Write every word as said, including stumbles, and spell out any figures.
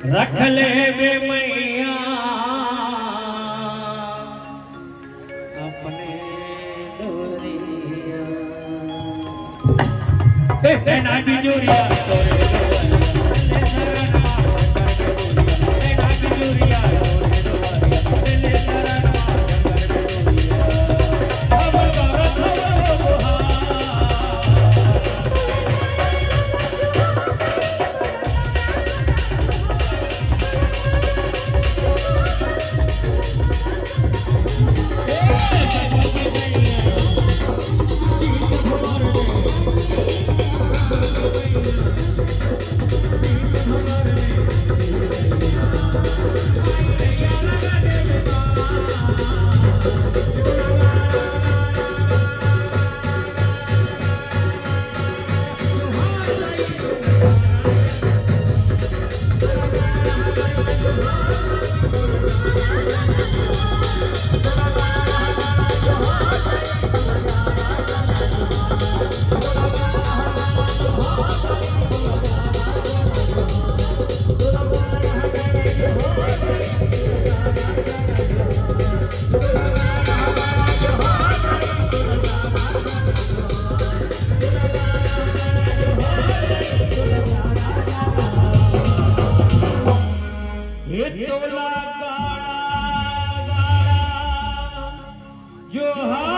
रख लेबे मैया अपने डोरिया। ए, ए, ना बिजुरिया, तोरे डोरिया, ले शरणवा शंकर के डोरिया। ए, ना बिजुरिया, तोरे डोरिया, ले शरणवा शंकर के डोरिया। अब करत हवो गुहार। हे तोला गाड़ा, गाड़ा, जोहार।